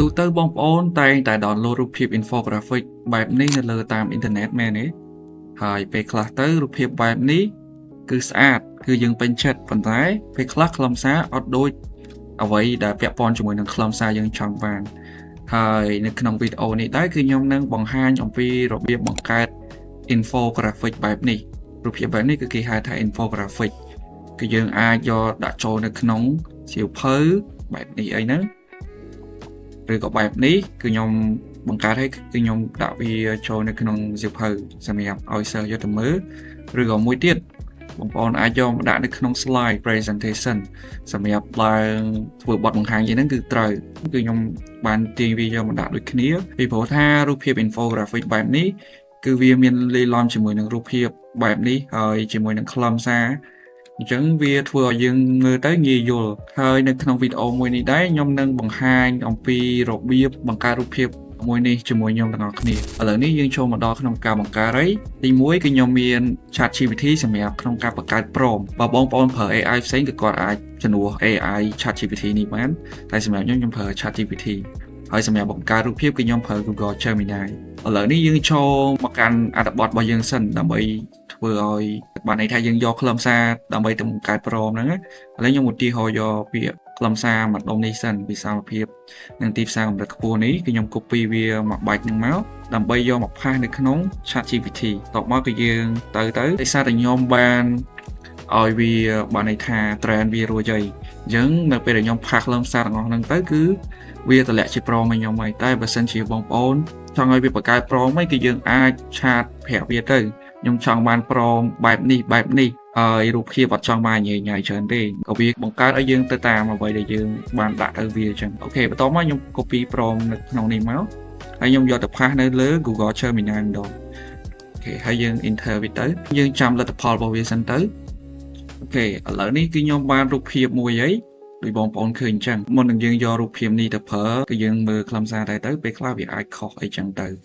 ទូទៅបងប្អូនតែងតែ download រូបភាព infographic បែបនេះនៅលើតាមអ៊ីនធឺណិតមែនទេហើយពេលខ្លះទៅរូបភាពបែបនេះគឺស្អាតគឺយើងពេញចិត្តប៉ុន្តែពេលខ្លះខ្លឹមសារអត់ដូចអ្វីដែលពាក់ព័ន្ធជាមួយនឹងខ្លឹមសារយើងចង់បានហើយនៅក្នុងវីដេអូនេះដែរគឺខ្ញុំនឹងបង្ហាញអំពីរបៀបបង្កើត infographic បែបនេះរូបភាពបែបនេះគឺគេហៅថា infographic គឺយើងអាចយកដាក់ចូលនៅក្នុងសៀវភៅបែបនេះអីហ្នឹងឬក៏បែបនេះគឺខ្ញុំបង្កើតឲ្យគឺខ្ញុំដាក់វាចូលនៅក្នុងសៀវភៅសម្រាប់ឲ្យសិស្សយកទៅមើលឬក៏មួយទៀតបងប្អូនអាចយកមកដាក់នៅក្នុង slide presentation សម្រាប់ឡើងធ្វើបទបង្ហាញអីហ្នឹងគឺត្រូវគឺខ្ញុំបានទាញវាយកមកដាក់ដូចគ្នាពីព្រោះថារូបភាព infographic បែបនេះគឺវាមានលាយឡំជាមួយនឹងរូបភាពបែបនេះហើយជាមួយនឹងខ្លឹមសារអញ្ចឹងវាធ្វើឲ្យយើងមើលទៅងាយយល់ហើយនៅក្នុងវីដេអូមួយនេះដែរខ្ញុំនឹងបង្ហាញអំពីរបៀបបង្កើតរូបភាពមួយនេះជាមួយខ្ញុំទាំងអស់គ្នាឥឡូវនេះយើងចូលមកដល់ក្នុងការបង្កើតហើយទី1គឺខ្ញុំមាន ChatGPT សម្រាប់ក្នុងការបង្កើត prompt បើបងប្អូនប្រើ AI ផ្សេងគឺគាត់អាចជំនួស AI ChatGPT នេះបានតែសម្រាប់ខ្ញុំខ្ញុំប្រើ ChatGPT ហើយសម្រាប់បង្កើតរូបភាពគឺខ្ញុំប្រើ Google Gemini ឥឡូវនេះយើងចូលមកកាន់អត្ថបទរបស់យើងសិនដើម្បីធ្វើឲ្យបានន័យថាយើងយកខ្លឹមសារដើម្បីទៅបង្កើត prompt ហ្នឹងណាឥឡូវខ្ញុំឧទាហរណ៍យកពាក្យខ្លឹមសារមួយដុំនេះសិនវិសាលភាពនិងទីផ្សារកម្រិតខ្ពស់នេះគឺខ្ញុំ copy វាមួយបាច់ហ្នឹងមកដើម្បីយកមក paste នៅក្នុង ChatGPT តបមកគឺយើងទៅទៅដោយសារតែខ្ញុំបានឲ្យវាបានន័យថា train វារួចហើយអញ្ចឹងនៅពេលដែលខ្ញុំ paste ខ្លឹមសារទាំងអស់ហ្នឹងទៅគឺវាតម្លាក់ជា prompt ឲ្យខ្ញុំហើយតែបើសិនជាបងប្អូនចង់ឲ្យវាបង្កើត prompt ហ្នឹងគឺយើងអាច chat ប្រាប់វាទៅខ្ញុំចង់បាន prompt បែបនេះបែបនេះហើយរូបភាពអត់ចង់បានញ៉ៃញ៉ៃច្រើនទេក៏វាបង្កើតឲ្យយើងទៅតាមអ្វីដែលយើងបានដាក់ទៅវាអញ្ចឹង OK បន្ទាប់មកខ្ញុំ copy prompt នៅក្នុងនេះមកហើយខ្ញុំយកទៅ paste នៅលើ Google Gemini ម្ដង OK ហើយយើង enter វាទៅយើងចាំលទ្ធផលរបស់វាសិនទៅ OK ឥឡូវនេះគឺខ្ញុំបានរូបភាពមួយហើយដូចបងប្អូនឃើញអញ្ចឹងមុននឹងយើងយករូបភាពនេះទៅប្រើគឺយើងមើលខ្លឹមសារដែរទៅពេលខ្លះវាអាចខុសអីចឹងទៅ។